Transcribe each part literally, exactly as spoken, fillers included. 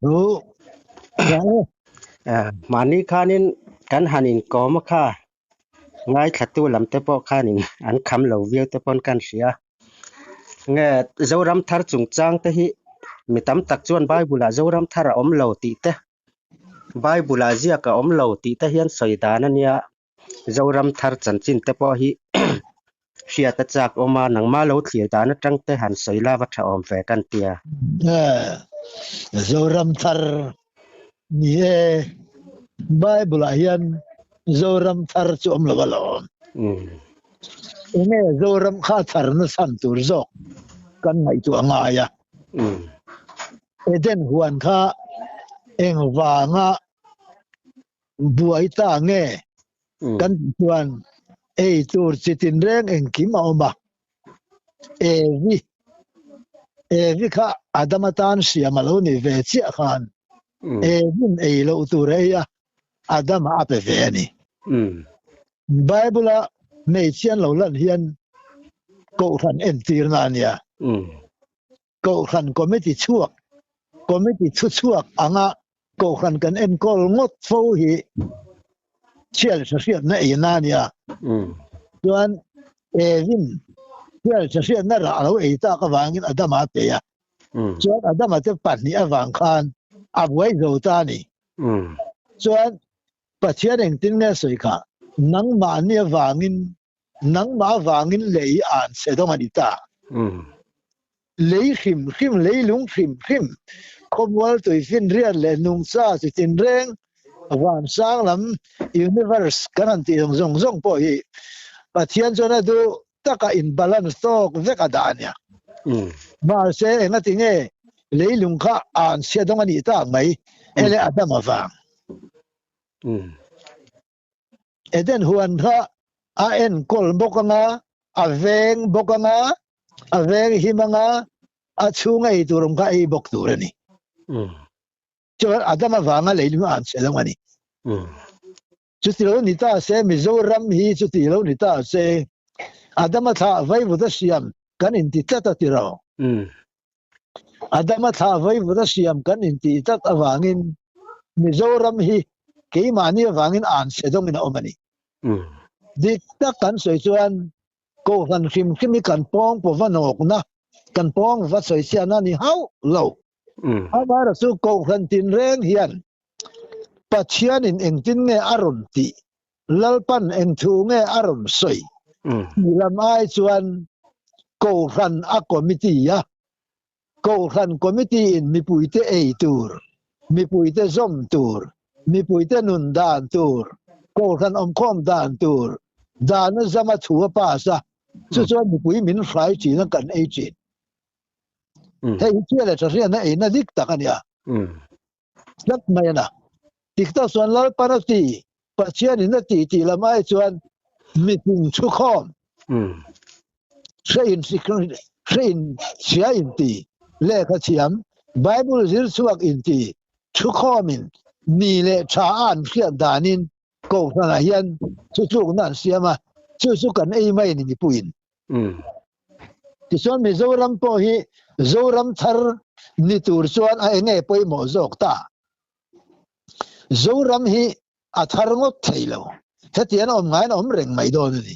Thu. Mani khanin kan han inkawm a kha. Ngaithlatu lam te pawh khanin an kham lo viau te pawn kan hria. Nge Zoram thar chungchang te hi mi tam tak chuan Bible-ah Zoram thar a awm lo tih te, Bible-ah ziak a awm lo tih te hian sawi dan a nia. Zoram thar chanchin te pawh hi hriat a chak awm a, nangma lo thlir dan aṭang te han sawi la va ṭha awm ve kan tia. Zoram thar ni e, Bible-ah hian Zoram thar chu awm lo alawm. Enge Zoram kha tharna chhan tur zawk kan ngaihtuah ngai a. Eden huan kha engvanga buai ta nge kan tih chuan ei tur chi tinreng engkim a awm a. Evi, Evi kha Adama tan siam a lo ni ve chiah khan Evin ei lo tur ei a, Adama a pe ve a ni. Bible-a hmeichhia an lo lan hian kohhran entirna a nia. Kohhran committee chhuak, committee thu chhuak anga kohhran kan enkawl ngawt fo hi chhiar ṭha hriatna eina a nia. Chuan Evin chhiar ṭha hriatna rah lo ei tak avangin Adama a pe a. Chuan Adama te pahnih avang khan a buai zo ta a ni. Chuan Pathian engtin nge sawi kha, nangmahni avangin, nangmah avangin lei an se dawng a ni ta. Lei hrim hrim, leilung hrim hrim, khawmual tuifinriat leh nungcha chi tinreng, van sang lam, universe kan han tih zawng zawng zawng pawh hi Pathian chuan a duh taka inbalance tawk vek a dah a nia. Mahse, engatinge leilung kha an se dawng a nih tak mai, ele Adam avang. Eden huan kha a enkawl bawk anga, a veng bawk anga, a veng him anga, a chhunga ei tur awm kha ei bawk tur a ni. Chuan Adam avanga leilung an se dawng a ni. Chuti lo ni ta se, Mizoram hi chuti lo ni ta se. Adama thlah vaivuta siam kan inti tlat a tiraw. Adama thlah vaivuta siam kan inti tlat avangin Mizoram hi keimahni avangin an se dawngin a awm a ni. Dik tak kan sawi chuan kohhran hrim hrim hi kan pawng pawh va nawkna, kan pawng va sawi chianna a ni hauh lo. Amaherawhchu kohhran tinreng hian Pathianin engtin nge a rawn tih, Lalpan eng thu nge a rawn sawi, tih lam ai chuan kohhran a committee a, kohhran committee-in mipuite ei tur, mipuite zawm tur, mipuite nun dan tur, kohhran awmkhawm dan tur, dana zama thu a pass a. Chu chuan mipui min hrai ṭhin a, kan ei ṭhin. Hei hi chhiar leh ṭha hriatna eina dik tak a nia. Tlat mai a na. Dik tak chuan Lalpan a ti, Pathianin a ti tih lam ai chuan mihring thukhawm, hre in, hre in chhia in ti, lehkha thiam, Bible zir chhuak in ti, thukhawmin ni leh ṭha an hriat danin kohhranah hian thutlukna an siam a, chu chu kan ei mai a ni mipuiin. Tichuan Mizoram pawh hi Zoram thar ni tur chuan a eng nge pawimawh zawk ta. Zoram hi a thar ngawt thei lo. Hetian a awm ngaiin a awm reng mai dawn a ni.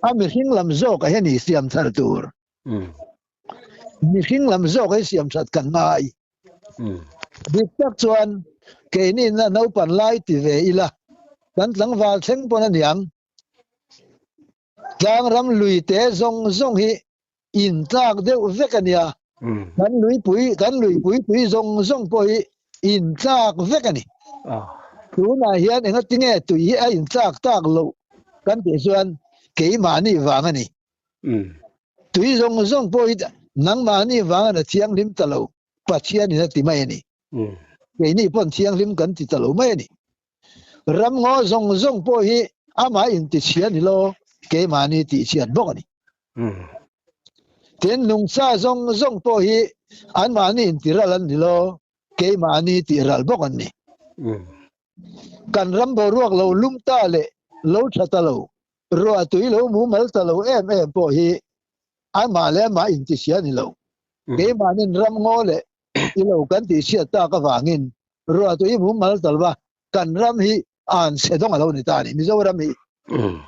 A mihring lam zawk a hi a ni siam thar tur. Mihring lam zawk a hi siam ṭhat kan ngai. Dik tak chuan keini naupan lai ti ve ila, kan tlangval thleng pawn a niang. Tlangram lui te zawng zawng hi intlak deuh vek a nia. Kan luipui, kan luipui tui zawng zawng pawh hi intlak vek a ni. Tunah hian engatinge tui hi a intlak tak loh kan tih chuan keimahni vang a ni. Tui zawng zawng pawh hi nangmahni vangin a thianghlim ta lo, Pathianin a ti mai a ni. Keini pawn thianghlim kan ti ta lo mai a ni. Ramngaw zawng zawng pawh hi ama inti chhia ni lo, keimahni tih chhiat bawk a ni. Tin, nungcha zawng zawng pawh hi anmahni inti ral an ni lo, keimahni tih ral bawk an ni. Kan ram boruak lo lum ta leh lo ṭha ta lo, ruahtui lo mumal ta lo em em pawh hi ama leh ama inti chhia ni lo. Keimahnin ramngaw leh i lo kan ti siat tak avangin, ruatu i mumal ta lova, kan ram hi an se dong a lo ni ta ni, Mizoram hi. Mm.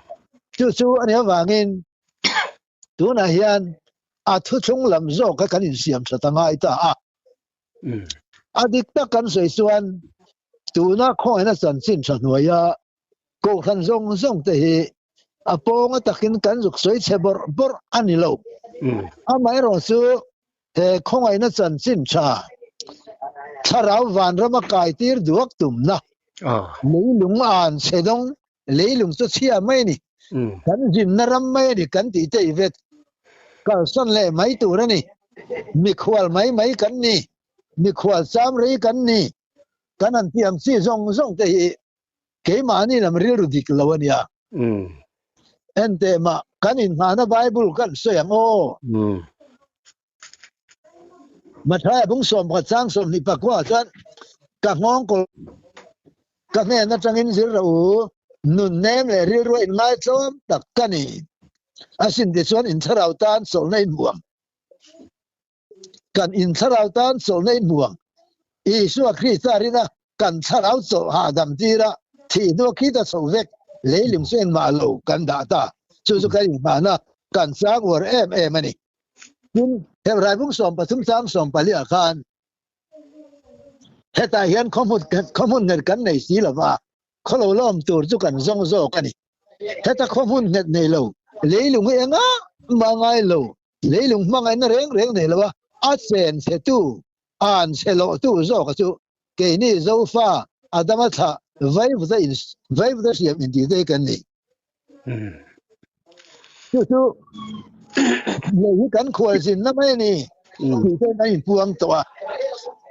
Chu chu a ni avangin, tuna hian a thuthlung lam zawk kha kan insiam ṭha ta ngai ta a. Mm. A dik tak kan sawi chuan, tuna khawngaina chanchin ṭha hnuaia kohhran zawng zawng te hi a pawnga takin kan zuk sawi chhe bawrh bawrh a ni lo. Mm. Amaherawhchu, he khawngaina chanchin ṭha, thlarau vanrama kaitir duak tumna, ah, leilung an se dong, leilung chu chhia mai ni, mm, kan zimna ram mai ni kan tih te i vet. Kalsan leh mai tur a ni, mikhual mai mai kan ni, mikhual cham rei kan ni, kan han ti ang chi zawng zawng te hi keimahni lam rilru dik lo a nia. Mm. Ente mah, kan innghahna Bible kan sawi ang aw. Mm. Mathaia bung sawm pakhat chang sawmhnih pakua chuan, ka nghawng kawl ka hnen aṭangin zir rawh u, nunnem leh rilrua inngai tlawm tak ka ni. A sin tichuan in thlarau tan chawlhna in hmu ang. Kan in thlarau tan chawlhna in hmu ang. Isua Krista ringa kan thlarau chawlh hahdam tira thih hnuah khi ta chho vek, leilung chu engmah lo kan dah ta. Chu chu kan innghahna, kan chang uar em em a ni. Tin, Hebrai bung sawm pathum chang sawm pali ah khan, hetah hian khawhmun, khawhmun nghet kan nei si lo va, khawlo lawm tur chu kan zawng zawk a ni. Heta khawhmun nghet nei lo, leilung hi engmah ngai lo, leilung hmangaihna reng reng nei lo a, a chen thetu, an che loh tu zawk a chu, keini Zofa, Adama thla, vaivuta in, vaivuta hriam in ti te kan ni. Hmm. Chu chu, lei hi kan khualzinna mai a ni. Hmm. Tih te kan inpuang tawh a.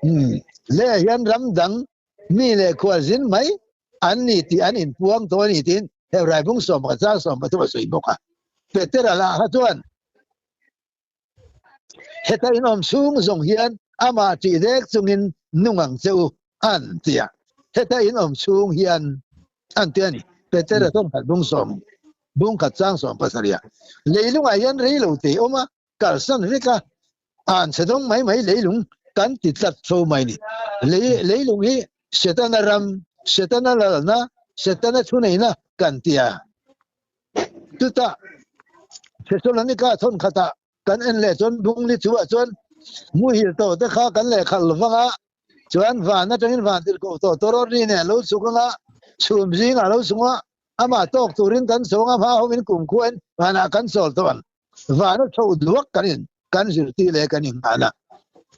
Hmm. Leiah hian ram dang mi leh khualzin mai an ni tih an inpuang tawh a ni tiin Hebrai bung sawm pakhat chang sawm pathum a sawi bawk a. Petera lah kha chuan, heta in awm chhung zawng hian ama ṭih dek chungin nung ang che u, an ti a. Heta in awm chhung hian, an ti a ni. Petera thawnkhat bung sawm, bung khat chang sawm pasarih a. Leilungah hian rei lo te awm a, kalsan vek a, an che dawng mai mai leilung kan ti tlat tho mai ni. Lei-, leilung hi Setana ram, Setana lalna, Setana thuneihna kan ti a. Tuta, Thessalonica thawnkhata kan en leh chuan bung li thu ah chuan muhil tawh te kha kan leh khal vang a, chuan van aṭangin vantirhkoh tawh tawrhawr ni nen lo chhuk ang a, chhum zingah lo chhung a, ama tawk turin kan chhawng a, hma hoin kumkhuain vanah kan chawl tawh ang. Vana chho duak kan in, kan zirtir leh kan innghahna.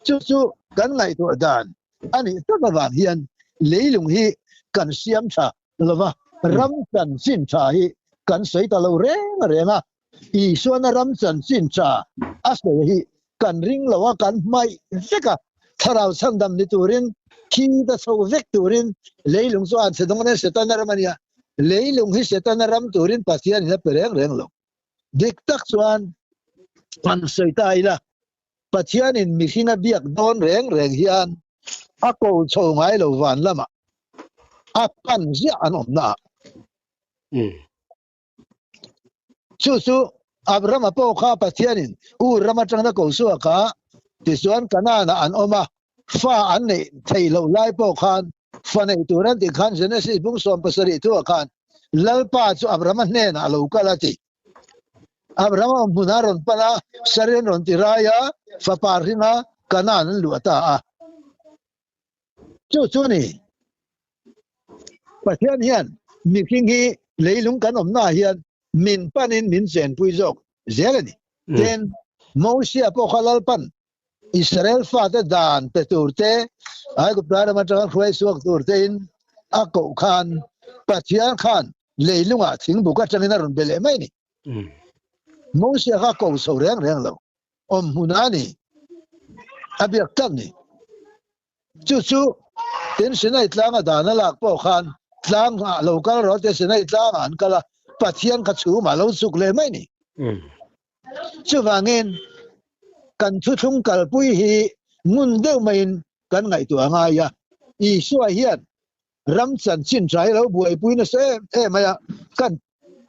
Chu chu kan ngaihtuah dan a nih tak avang hian leilung hi kan siam ṭha lo va, ram chanchin ṭha hi kan sawi ta lo reng reng a. Isuan a ram chanchin ṭha a sawi hi kan ring lo a, kan hmaih vek a. Thlarau chhandam ni turin, khi ta chho vek turin, leilung chu an che dawng a nia, Setana ram a nia. Leilung hi Setana ram turin Pathianin a pe reng reng lo. Dik tak chuan kan sawi ta ila, Pathianin mihring a biak dawn reng reng hian a ko chho ngai lo van lamah, a pan ziah an awmna ah. Mm. Chu chu Abrahama pawh kha Pathianin Ur ram aṭangin a ko chhuak a, tichuan Kanana an awm a, fa an neih theih loh lai pawh khan, fa neih tur an tih khan Genesis bung sawm pasarih thu ah khan, Lalpa chu Abrahama hnenah a lo kal a ti. Abrahama awm hmuna rawn pan a, Sarai an rawn ti rai a, fapa hringa Kanan an luah ta a. Chu chu ni. Pathian hian mihring hi leilung kan awmna hian min panin min chenpui zawk zel a ni. Mm. Tin, Mosia pawh kha Lalpan Israel fate dan pe tur te, Aigupta ram aṭanga hruai suak tur te in a koh khan, Pathian khan leilungah thingbuk aṭangin a rawn be leh mai ni. Mm. Mosia kha ko chho reng reng lo, awm hmuna ni, a biak tak ni. Chu chu, tin Sinai tlanga dan a lak pawh khan, tlangah lo kal rawh te, Sinai tlangah an kal a, Pathian kha chhumah lo chhuk leh mai ni. Mm. Chuvangin, kan thuthlung kalpui hi ngun deuh maiin kan ngaihtuah a ngai a. Isua hian ram chanchin ṭha hi lo buaipui nasa em em mai a, kan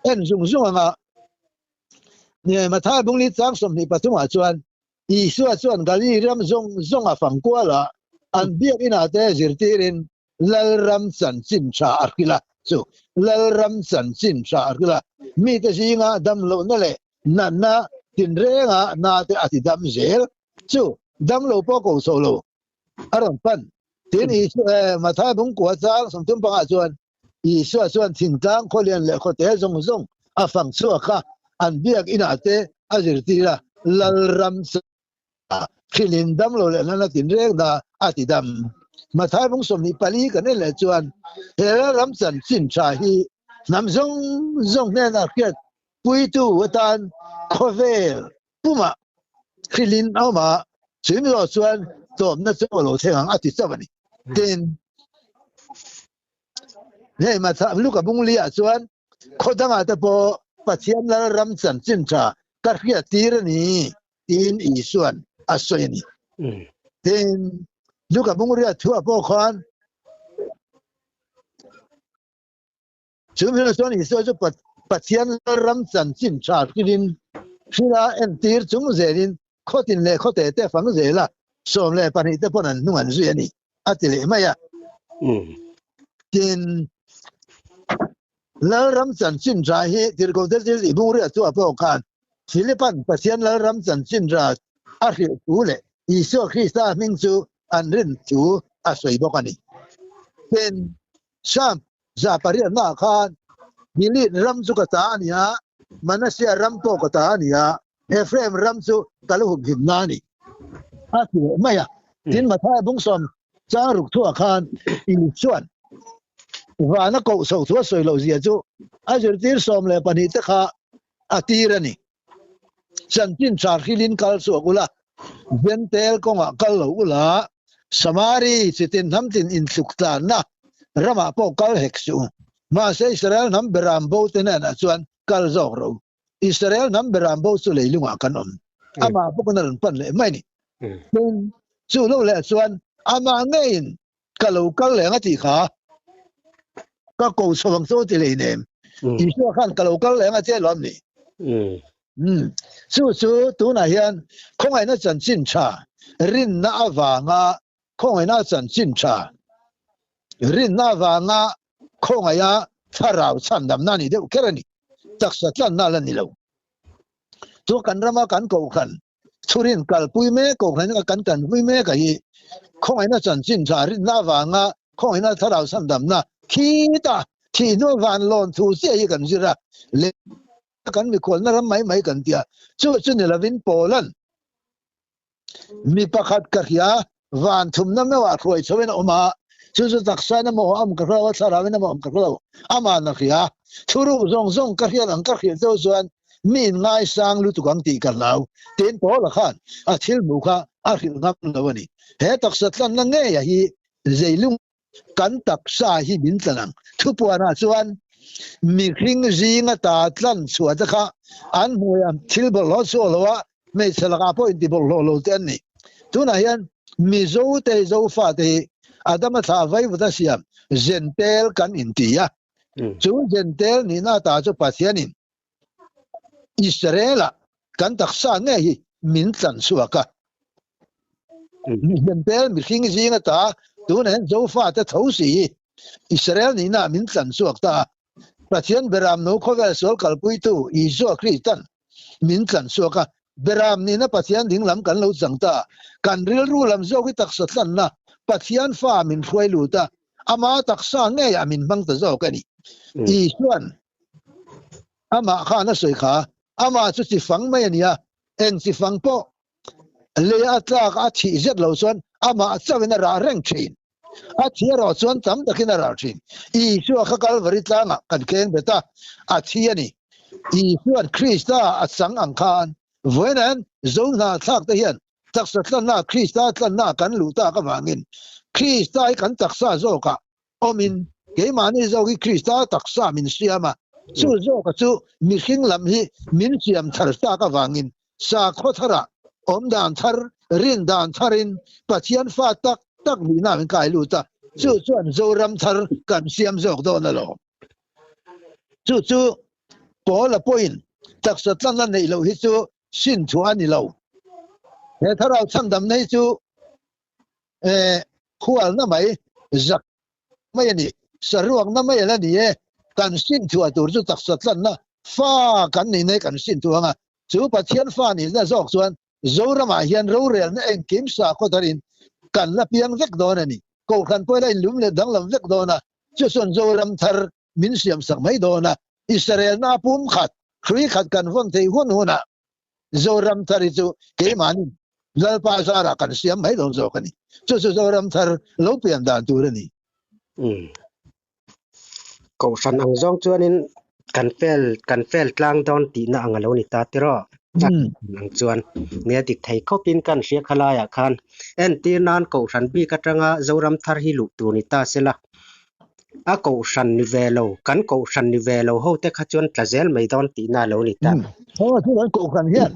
en zung zung ang a. Ni, Mathai bung li chang sawmhnih pathumah chuan, Isua chuan Galili ram zawng zawng a fang kual a, an biak inah te zirtirin Lalram chanchin ṭha a hril a. Chu Lalram chanchin ṭha a hril a. Mite zinga damlohna leh natna tinrenga na te a tidam zel. Chu damlo pawh ko chho lo a rawn pan. Tin Isu-, eh, Mathai bung kua chang sawmthum panga chuan Isua chuan thingtlang khaw lian leh khawte zawng zawng a fang chhuak kha, an biak inah te a zirtir a, Lalram chanchin hrilin damlo leh natna tinrengna a tidam. Mathai bung sawmhnih pali kan en leh chuan he Lalram chanchin ṭha hi hnam zawng zawng hnena hriatpuitu atan khawvel puma hrilin a awm a, chu zawh chuan tawpna chu a lo thleng ang a ti chauh a ni. Tin, hei Matha-, Luka bung li ah chuan khaw dangah te pawh Pathian Lalram chanchin ṭha ka hriattir a ni, tiin Isuan a sawi a ni. Tin, Luka bung riat thu ah pawh khan, chu hmuna chuan Isua chu Pat-, Pathian Lalram chanchin ṭha hrilin, hrila entir chung zelin, khawtin leh khawte te fang zela, sawm leh pahnih te pawn an hnung an zui a ni, a ti leh mai a. Tin, Lalram chanchin ṭha hi tirhkohte thil i bung riat thu ah pawh khan, Philipan Pathian Lalram chanchin ṭha a hrilh thu leh Isua Krista hming chu an rin thu a sawi bawk a ni. Tin, Sam za pariatna khan, Gilead ram chu ka ta a ni a, Manasseh ram pawh ka ta a ni a, Ephraim ram chu ka lo humhimna a ni, a ti leh mai a. Tin, Mathai bung sawm chang ruk thu ah khan Isuan vana koh chho thu a sawi loh zia chu a zirtir sawm leh pahnih te kha a tir a ni. Chanchin ṭha hrilin kal chhuak ula, Jentail kawngah kal lo ula, Samari chitin hnam tin inthluk tlanna ramah pawh kal hek suh u. Mahse, Israel hnam beram bo te hnenah chuan kal zawk ro. Israel hnam beram bo chu leilungah kan awm. Amah bawk a rawn pan leh mai ni. Tin, chu lo leh chuan amah ngeiin ka lo kal leng a tih kha, ka ko chho ang chu ti lei nem. Isua khan ka lo kal leng a che lawm ni. Chu chu tunah hian khawngaihna chanchin ṭha, rinna avanga khawngaihna chanchin ṭha, rinna avanga khawngaihna thlarau chhandamna ni deuh kher a ni. Taksa tlanna la ni lo. Chu kan rama kan kohhran, thurin kalpui mek, kohhran kan kalpui mek a hi, khawngaihna chanchin ṭha, rinna avanga khawngaihna thlarau chhandamna khi ta, thih hnu van lawn thu chiah hi kan zir a, le kan mikhualna ram mai mai kan tia. Chu chu ni lovin Paulan mi pakhat ka hria, van thumna meuhah hruai chhoin a awm a, chu chu taksain a maw a awm ka hre lo, thlarauin a maw a awm ka hre lo, ama'n a hria. Thuruk zawng zawng ka hriat ang, ka hrilh deuh chuan mi'n ngaisang lutuk ang tih ka hlau. Tin, Paula khan a thil hmu kha a hrilh ngam lo a ni. He taksa tlanna ngeia hi zeilung kan taksa hi min tlan ang. Thupuanah chuan mihring zinga ta tlan chhuah te kha an hmuia thil bawlhhlawh chhuak lo a, hmeichhe lakah pawh inti bawlhhlawh lo te an ni. Tunah hian Mizo te hi, Zofa te hi Adama thlah vaivuta siam Jentail kan inti a. Chu Jentail nihna ta chu Pathianin Israela kan taksa ngei hi min tlan chhuak a. Jentail mihring zinga ta, tunah hian Zofa te tho si hi Israel nihna min tlan chhuak ta a. Pathian beram no khawvel sual kalpuitu Isua Kristan min tlan chhuak a. Beram nihna Pathian ding lam kan lo chang ta a. Kan rilru lam zawk hi taksa tlanna Pathian fa min hruai lut a. Ama taksa ngeia min hmang ta zawk a ni. Isuan amah khan a sawi kha, amah chu chi fang mai a nia, eng chi fang pawh leia a tlak a thih zet lo chuan amah chauhin a rah reng ṭhin. A thi erawh chuan tam takin a rah ṭhin. Isua kha Kalvari tlangah kan keng bet a, a thi a ni. Isuan Krista a chang ang khan, vawiin an Zo hnahthlak te hian taksa tlanna, Krista tlanna kan luh tak avangin, Krista hi kan taksa zawkah awmin, keimahni zawk hi Krista taksa min siam a. Chu zawka chu mihring lam hi min siam thar tak avangin, sakhaw thara awm dan thar, rin dan tharin Pathian fa tak tak nihna min kai lut a. Chu chuan Zoram thar kan siam zawk dawn alawm. Chu chu Paula pawhin taksa tlanna neih loh hi chu sin thu a ni lo. He thlarau chhandamna hi chu, eh, khualna mai, zak mai a nih, saruakna mai a la ni e. Kan sin thuah tur chu taksa tlanna fa kan nina kan sin thuah ang a. Chu Pathian fa nina zawk chuan Zorama hian rorelna engkim sakhaw tharin kan la piang vek dawn a ni. Kohhran pawh la inlum leh danglam vek dawn a. Chu chuan Zoram thar min siam sak mai dawn a. Israel na pum khat, hrui khat kan vawn thei hun hun a. Zoram thar hi chu keimanin Lalpa zara kan siam mai dawn zawk a ni. Chu chu Zoram thar lo pian dan tur a ni. Mm. Kohhran ang zawng chuanin kan fel, kan fel tlang dawn tihna ang a lo ni ta tiraw. Mm. Ang chuan nia dik thei khawpin kan hria kha laiah khan. Entir nan Kohhran bik atanga Zoram thar hi luh tur ni ta sela. A Kohhran ni ve lo, kan Kohhran ni ve lo ho te kha chuan tla zel mai dawn tihna lo ni ta. Mm. Aw, chu kan Kohhran hian,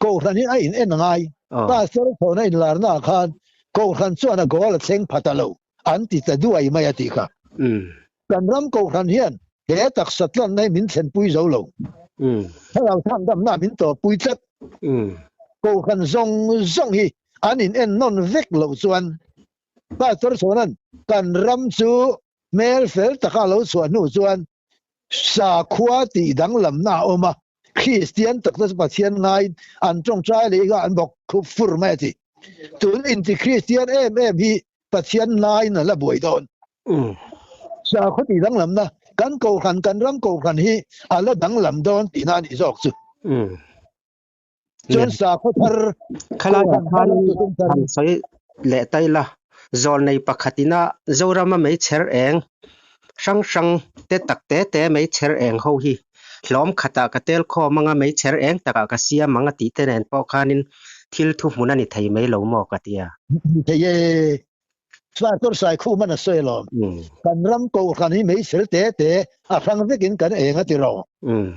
Kohhran hi a in en ngai. Aw. Pastor Thawna inlarna khan Kohhran chuan a goal a thleng phata lo. An ti ta duai mai a ti kha. Mm. Kan ram Kohhran hian he taksa tlanna hi min thlenpui zo lo. Mm. Thlarau chhandamna min tawppui tlat. Mm. Kohhran zawng zawng hi an in en nawn vek lo chuan Pastor Thawnan kan ram chu hmel fel taka lo chhuah hnu chuan sakhua tih danglamna a awm a. Kristian taksa chu Pathian ngaiin an ṭawngṭai leh iga an bawk khup fur mai a ti. Tun inti Kristian em em hi Pathian ngaiin a la buai dawn. Mm. Sakhaw tih danglamna kan Kohhran, kan ram Kohhran hi a la danglam dawn tihna a ni zawk chu. Mm. Chuan sakhaw thar khalai Kohhran khan thar han sawi leh ta ila. Zawlnei pakhatina Zorama meichher eng hrang hrang te tak te te meichher eng ho hi hlawm khata ka tel khawm anga meichher eng taka ka siam anga tih te nen pawh khanin thil thuhmun a ni thei mai lo maw ka tia. Ni thei e. Pastor Saikhuman a sawi alawm. Mm. Kan ram Kohhran hi meichher te te a hrang vekin kan eng a ti rawh. Mm.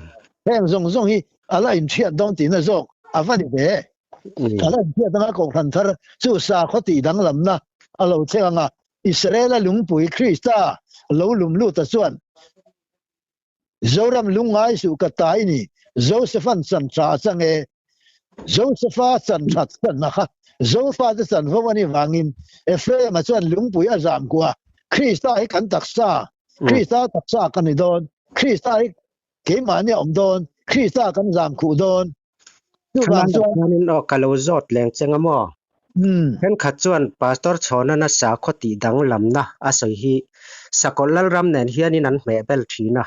Heng zawng zawng hi a la inṭhiat dawn tihna zawk a va ni ve. Mm. A la inṭhiat anga Kohhran thar chu sakhaw tih danglamna a lo thleng anga Israela lungpui Krista lo lum lut a chuan Zoram lungngai suh ka ta i ni, Josephan chan ṭha a chang e. Josepha chan ṭhat channa kha Josepha te chan vo a ni vangin Ephraima chuan lungpui a zam kua. Krista hi kan taksa, mm, Krista taksa kan ni dawn. Krista hi keimahni a awm dawn. Krista kan zam khuh dawn. Chu vang chuan khanin aw ka lo zawt leng cheng a maw? Hmm. Khenkhat chuan Pastor Chhawnan a sakhaw tih danglamna a sawi hi sakawlh lalram nen hianin an hmeh bel ṭhin a.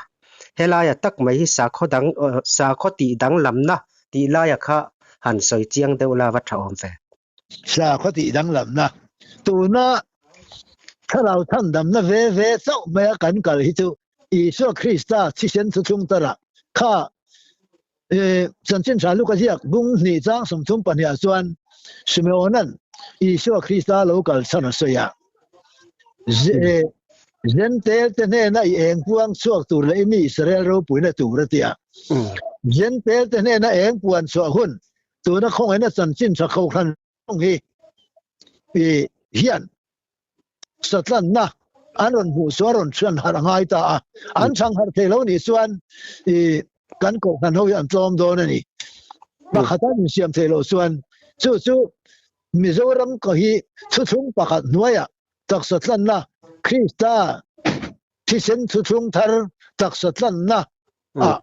Helaia tak mai hi sakhaw dang, uh, sakhaw tih danglamna tih laia kha han sawi chiang deuh la va ṭha awm ve. Sakhaw tih danglamna. Tuna thlarau chhandamna ve ve chauh maia kan kal hi chu Isua Krista thisen thuthlung tara kha, eh, Chanchin Ṭha Luka ziak bung hnih chang sawmthum pahnih ah chuan Simeonan Isua Krista lo kal chhan a sawi a. Ze-, eh, Jentail te hnena i eng puang chhuak tur leh i mi Israel ropuina tur a ti a. Mm. Jentail te hnena eng puan chhuah hun tuna khawngaihna chanchin ṭha Kohhran hi, i, hian satlanna an rawn hmuh suh a rawn ṭhang harh a ngai ta a. An ṭhang harh thei lo nih chuan, i, kan Kohhran ho hi an tlawm dawn a ni. Pakhat an insiam thei lo chuan, chu chu Mizoram kha hi thuthlung pakhat hnuaia taksa tlanna Krista thisen thuthlung thar taksa tlanna a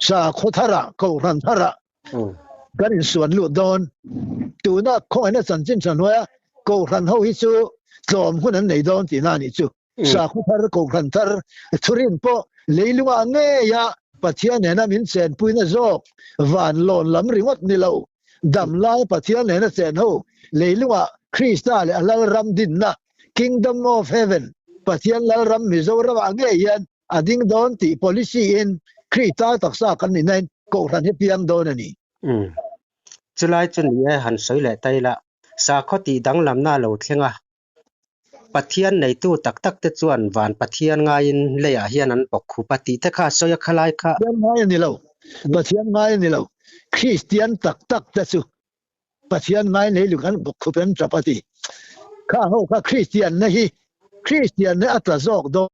sakhaw thara, Kohhran thara kan insuan lut dawn. Tuna khawngaihna chanchin ṭha hnuaia Kohhran ho hi chu tlawm hun an nei dawn tihna a nih chu. Sakhaw thar, Kohhran thar, thurin pawh leilunga ngeia Pathian nena min chenpuina zawk, van lawn lam ringawt ni lo, dam lai Pathian nena chen ho, leilunga Krista leh a lalram dinna, Kingdom of Heaven, Pathian lalram Mizoramah ngei hian a ding dawn tih policy in Krista taksa kan nihnain Kohhran hi piang dawn a ni. Mm. Chulai chu ni e, han sawi leh ta ila. Sakhaw tih danglamna lo thleng a. Pathian neitu tak tak te chuan van Pathian ngaiin leiah hian an bawkkhup a tih te kha sawi a khalai kha. Pathian ngai a ni lo. Pathian ngai a ni lo. Kristian tak tak te chu Pathian ngai leilung an bawkkhup an ṭap a ti. Kha ho kha Kristian na hi, Kristian na a tla zawk dawn.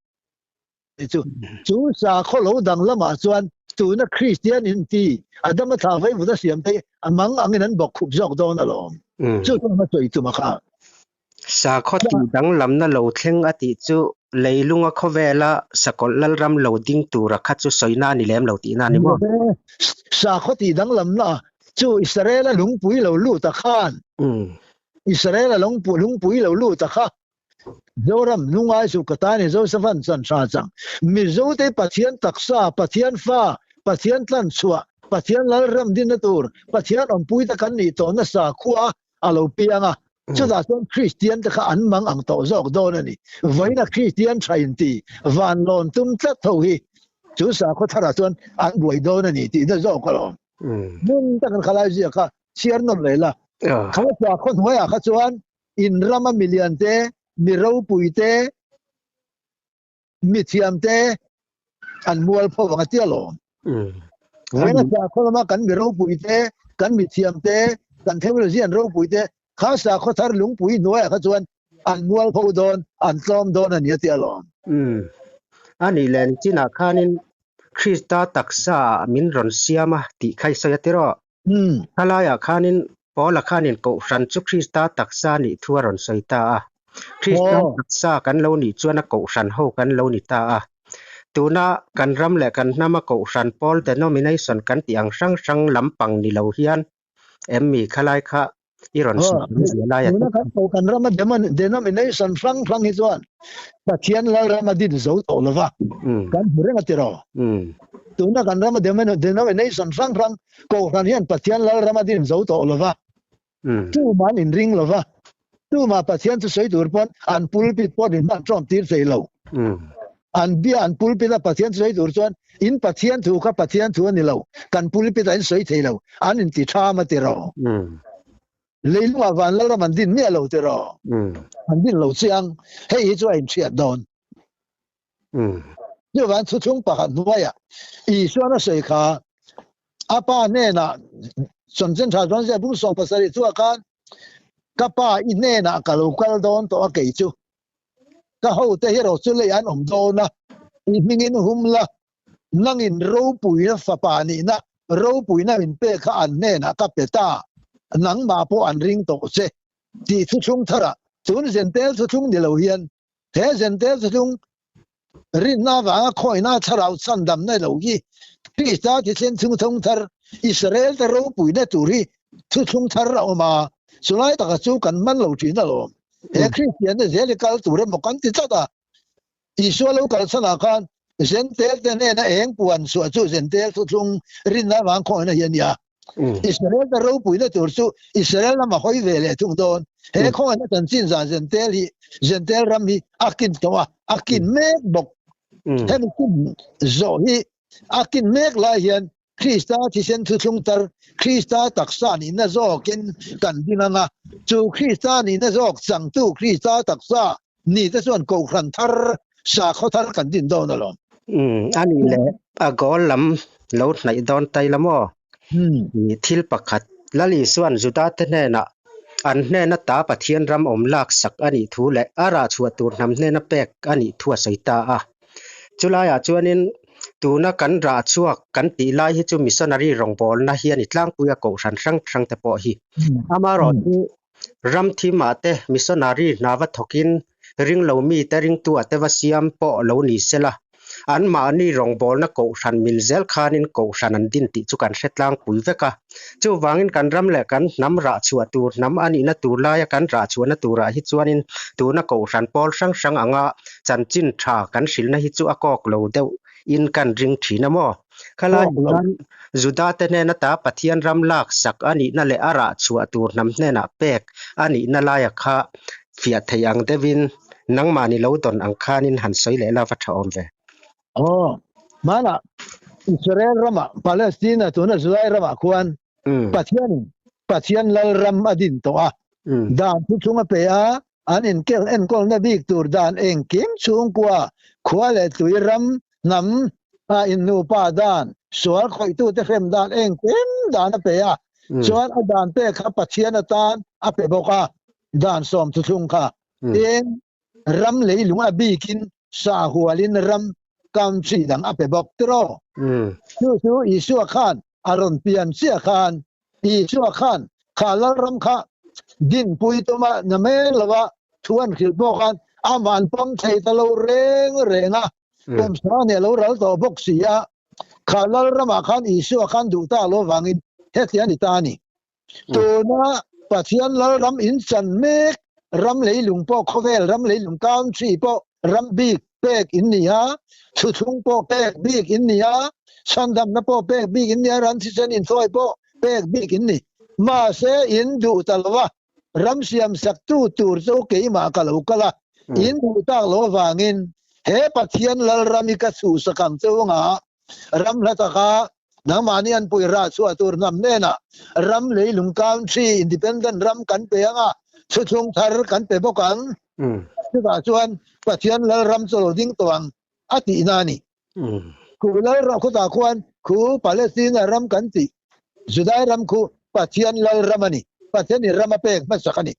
Chu, chu sakhaw lo danglamah chuan tuna Kristian inti a dam a thla vei vut a siam te a mang angin an bawkkhup zawk dawn alawm. Mm. Chu chu ma sawi tum a kha. Sakhaw tih danglamna lo thleng a tih chu leilunga khawvela sakawlh lalram lo ding tura kha chu sawina ni lem lo tihna ni maw? Sakhaw tih danglamna chu Israela lungpui lo lut a khan. Mm. Israela lungpu-, lungpui lo lut a kha. Zoram hnunga Zukatani Joseph an chan ṭha chang. Mizote Pathian taksa, Pathian fa, Pathian tlan chhuah, Pathian lalram dinna tur, Pathian awmpui ta kan nih tawhna sakhua a lo piang a. Mm. Chutah chuan Kristian te kha an mang ang tawh zawk dawn a ni. Vawiina Kristian ṭha inti, van lawn tum tlat tho hi chu sakhaw thara chuan an buai dawn a ni tihna zawk alawm. Mm. Hmun takin khalai zia kha chhiar nawm leh la. Ah. Kha sakhaw hnuaiah kha chuan in rama milian te, mi ropui te, mithiam te an mualpho ang a ti alawm. Mm. Vawiina sakhaw lama kan mi ropui te, kan mithiam te, kan theology an ropui te, kha sakhaw thar lungpui hnuaiah kha chuan an mualpho dawn, an tlawm dawn a ni a ti alawm. Mm. A nih leh ni chinah khanin Krista taksa min rawn siam a tih kha i sawi a tiraw? Hmm. Khalaiah khanin Paula khanin kohhran chu Krista taksa nih thu a rawn sawi ta a. Krista taksa kan lo nih chuan a kohhran ho kan lo ni ta a. Tuna kan ram leh kan hnama kohhran pawl denomination kan tih ang hrang hrang lampang ni lo hian em mi khalai kha i rawn sawi zia lai a. Tuna kan ko kan rama demo-, denomination hrang hrang hi chuan Pathian lalrama din zo tawh lova. Mm. Kan hmu reng a tiraw? Mm. Tuna kan rama demo-, denomination hrang hrang kohhran hian Pathian lalrama din zo tawh lova. Mm. Tuman in ring lova. Tuma Pathian thu sawi tur pawn an pulpit pawh in hman tawm tir thei lo. Mm. An bia an pulpit a Pathian thu sawi tur chuan in Pathian thu kha Pathian thu a ni lo. Kan pulpit a in sawi thei lo. An in ti tham a tiraw? Mm. Leilungah van lalram an din miah lo tiraw? Mm. An din lo chiang. Hei hi chu a inhriat dawn. Mm. Chuvang thuthlung pakhat hnuaiah Isuan a sawi kha, a pa hnenah, Chanchin Ṭha Johan zia bung sawm pasarih chu a khan, ka pa i hnenah ka lo kal dawn tawh a kei chu. Ka hote hi rawh chu lei an awm dawn a, i hmingin hum la, nangin ropuina fapa nihna, ropuina min pek kha an hnenah ka pe ta, nangmah pawh an ring tawh che, tih thuthlung thara, tun Gentile thuthlung ni lo hian, he Gentile thuthlung rinna vanga khawina thlarau chhandamna lo hi, Krista thisen thuthlung thar, Israel te ropuina tur hi thuthlung thar a awm a, chulai taka chu kan man lo ṭhin alawm. He Kristian te zel i kal tur emaw kan ti tlat a. Isua lo kal chhan a khan, Gentile te hnena eng puan suah chu Gentile thuthlung rinna vang khawina hi a nia. Mm. Israel te ropuina tur chu Israel lama hawi ve leh thung dawn. He khawina chanchin zan Gentile hi, Gentile ram hi a kin tawh a, a kin mek bawk. Mm. Hemi kin zawh hi a kin mek lai hian Krista thisen thuthlung tar, Krista taksa nihna zawkin kan din ang a. Chu Krista nihna zawk changtu Krista taksa ni te chuan kohhran thar, sakhaw thar kan din dawn alawm. Mm, a nih leh, a goal lam lo hnaih dawn ta ila maw? Hmm. I thil pakhat, Lal Isuan Juda te hnenah an hnena ta Pathian ram awm laksak a nih thu leh a rah chhuah tur hnam hnena pek a nih thu a sawi ta a. Chulaiah chuanin tuna kan rah chhuak kan tih lai hi chu missionary rawngbawlna hi a ni tlangpui a, kohhran hrang hrang te pawh hi. Hmm. Amarawh chu ram thimah te missionary hnava thawkin ringlo mi te ringtu a te va siam pawh lo ni sela, anmahni rawngbawlna kohhran min zel khanin kohhran an din tih chu kan hre tlangpui vek a. Chuvangin kan ram leh kan hnam rah chhuah tur hnam a nihna tur laia kan rah chhuahna turah hi chuanin tuna kohhran pawl hrang hrang anga chanchin ṭha kan hrilhna hi chu a kawk lo deuh in kan ring ṭhin a maw? Khalai chuan Juda te hnena ta Pathian ram laksak a nihna leh a rah chhuah tur hnam hnenah pek a nihna laia kha fiah theih ang deuhin nangmahni lo dawn ang khanin han sawi leh la va ṭha awm ve. Aw, mana Israel rama, Palestina tuna Juda ramah khuan Pathianin, Pathian lal ram a din tawh a. Dan thuthlung a pe a, an enkawl, enkawlna bik tur dan engkim chhungkua, khua leh tui ram hnam, a, in nupa dan, sual khawihtu te hrem dan engkim dan a pe a. Chuan a dan pek kha Pathian atan a pe bawk a, dan sawm thuthlung kha. Tin, ram leilung a bikin sahualin ram country dang a pe bawk tiraw. Chu chu Isua khan a rawn pian chiah khan, Isua khan kha lal ram kha dinpui tuma namen lova thu an hril bawk an, ama an pawm thei ta lo reng reng a. Mm. Kum sanga hne lo ral tawh bawk si a. Kha Lalrama khan Isua khan duh ta lo vangin, heti a ni ta ni. Mm. Tuna Pathian Lalram in chan mek, ram leilung pawh, khawvel ram leilung country pawh, ram bik pek in ni a, thuthlung pawh pek bik in ni a, sandamna pawh pek bik in ni a, ran thisen inthawi pawh pek bik in ni. Mahse, in duh ta lo a, ram siam saktu tur chu keima ka lo kal a. Mm. In duh tak lo vangin, he Pathian Lalram hi ka suhsak ang cheu ang a, ram hla taka, nangmani an pui rah chhuah tur hnam nena, ram leilung country independent ram kan pe ang a, thuthlung thar kan pe bawk ang. Mm. Chutah chuan Pathian Lalram chu lo ding tawh ang, a tihna a ni. Mm. Khu Lalram, khutah khuan, khu Palestina ram kan tih, Judai ram khu Pathian Lalram a ni. Pathian in ram a pek hmasak a ni.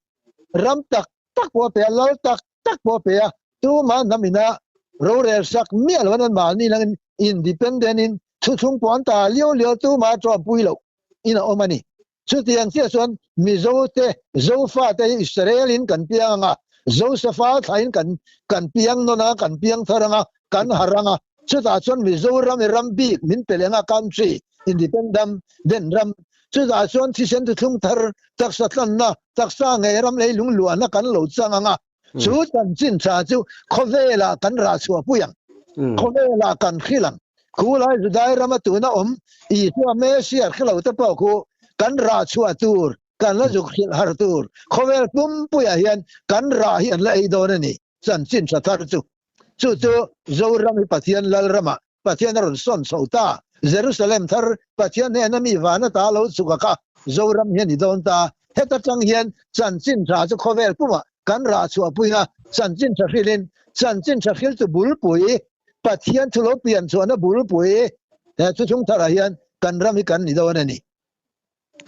Ram tak tak pawh a pe a, lal tak tak pawh a pe a. Tuma hnam ina rorel sak miah lo an, mahni langin independent in thuthlung pawh an ta liau liau, tuma ṭawmpui lo in a awm a ni. Chutiang chiah chuan Mizo te, Zofa te Israel in kan piang ang a, Josaphat hla in kan, kan piang nawn ang a, kan piang thar ang a, kan har ang a. Chutah chuan Mizoram hi ram bik min pe leh ang a, country, independent ram. Chutah chuan thisen thuthlung thar, taksa tlanna, taksa ngei ram leilung luahna kan lo chang ang a. Mm. Chu chanchin ṭha chu khawvela kan rah chhuahpui ang. Mm. Khawvela kan hril ang. Khulai Judai rama tuna awm, Isua Messia hril lo te pawh khu kan rah chhuah tur, kan la zuk hril har tur, khawvel pumpuiah hian kan rah hi an la ei dawn a ni, chanchin ṭha thar chu. Chu chu Zoram hi Pathian Lalrama Pathian a rawn sawn chho ta. Jerusalem thar Pathian hnena mi vana ta lo chhuk a kha, Zoram hi a ni dawn ta. Heta ṭang hian chanchin ṭha chu khawvel puma kan rah chhuahpui a, chanchin ṭha hrilin, chanchin ṭha hril chu bulpui, Pathian thu lo pian chhuahna bulpui, he thuthlung tharah hian kan ram hi kan ni dawn a ni.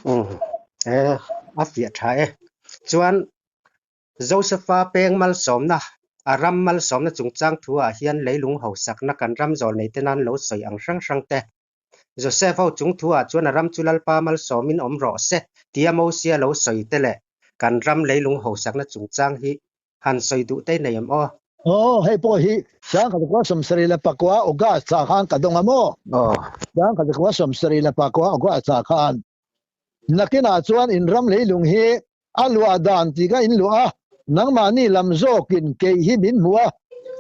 Mm. Eh, a fiah ṭha e. Chuan Josefa peng malsawmna, a ram malsawmna chungchang thuah hian leilung hausakna kan ram zawlnei te nan lo sawi ang hrang hrang te. Joseph ho chung thuah chuan a ram chu Lalpa malsawmin awm rawh se, tia Mosia lo sawi te leh kan ram leilung hausakna chungchang hi han sawi duh te nei em aw? Aw, hei pawh hi sangkhat zakua sawmsarih leh pakua August thla khan ka dawng a maw? Aw. Sangkhat zakua sawmsarih leh pakua August thla khan. Nakinah chuan in ram leilung hi a luah dan tika in luah a, nangmahni lam zawkin kei hi min hmu a,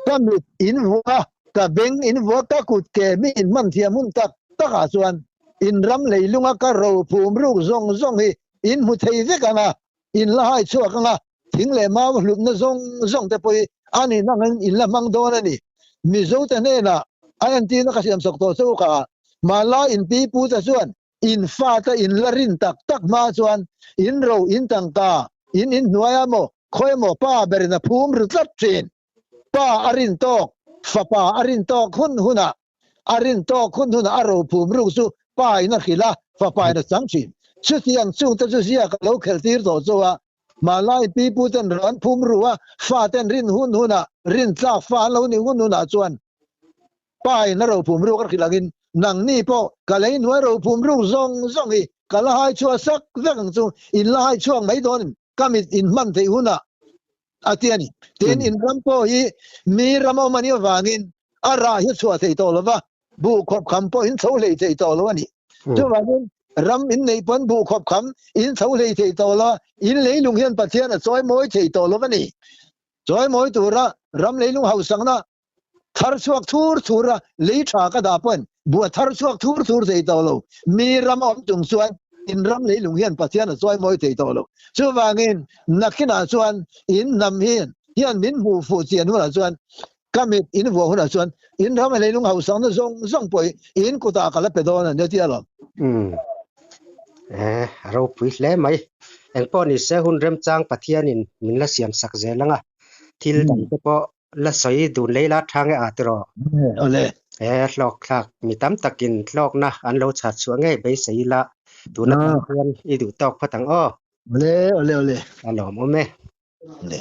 ka mit in vuah a, ka beng in vuah, ka kut ke mi in hman thiam hun tak takah chuan in ram leilunga ka ro phum ruk zawng zawng hi in hmu thei vek ang a, in la hai chhuak ang a, thing leh mau hlutna zawng zawng te pawh hi a nih angin in la hmang dawn a ni. Mizo te hnenah a entirna ka siam sawk tawh chauh kha, hmanlai inpipu te chuan in fate in la rin tak tak hma chuan in ro, in tangka, in, in hnuaia maw, khawi maw, pa berin a phum ru tlat ṭhin. Pa a rin tawk, fapa a rin tawk hun hunah, a rin tawk hun hunah a ro phum ruk chu pa in a hril a, fapa in a chang ṭhin. Chutiang chungte chu zia ka lo khelh tir tawh chauh a, hmanlai pipu ten ro an phum ru a, fa ten rin hun hunah, rin tlak fa an lo ni hun hunah chuan pa in a ro phum ruk a hril angin, nangni pawh ka lei hnuai ro phum ruk zawng zawng hi ka la hai chhuah sak vek ang chu, in la hai chhuak mai dawn, ka mit in hman theih hunah, a ti a ni. Tin, hmm, in ram pawh hi mi ram a awm a nih avangin a rah hi a chhuah thei tawh lo va, buh khawp kham pawh in chho hlei thei tawh lo a ni. Hmm. Chuvangin ram in neih pawn buh khawp kham in chho hlei thei tawh lo a, in leilung hian Pathian a chawimawi thei tawh lo a ni. Chawimawi tura ram leilung hausakna thar chhuak thur thur a, lei ṭha ka dah pawhin buh a thar chhuak thur thur thei tawh lo. Mi ram a awm chung chuan in ram leilung hian Pathian a chawimawi thei tawh lo. Chuvangin nakinah chuan in hnam hian, hian min hmuh fuh chian hunah chuan ka mit in vuah hunah chuan in ram leilung hausakna zawng zawng pawh in kutah ka la pe dawn a nia, ti alawm. Hmm. Eh, a ropui hle mai. Engpawh ni se, hun remchang Pathianin min la siam sak zel ang a. Thil, hmm, dang te pawh la sawi dun lei la ṭha nge a tiraw? Eh, awle. Eh, hlawk thlak mi tam takin hlawkna an lo chhat chhuah ngei beisei ila. Tuna, ah, kan hian i duh tawk phawt ang aw. Awle, awle, awle. A lawmawm e. Awle.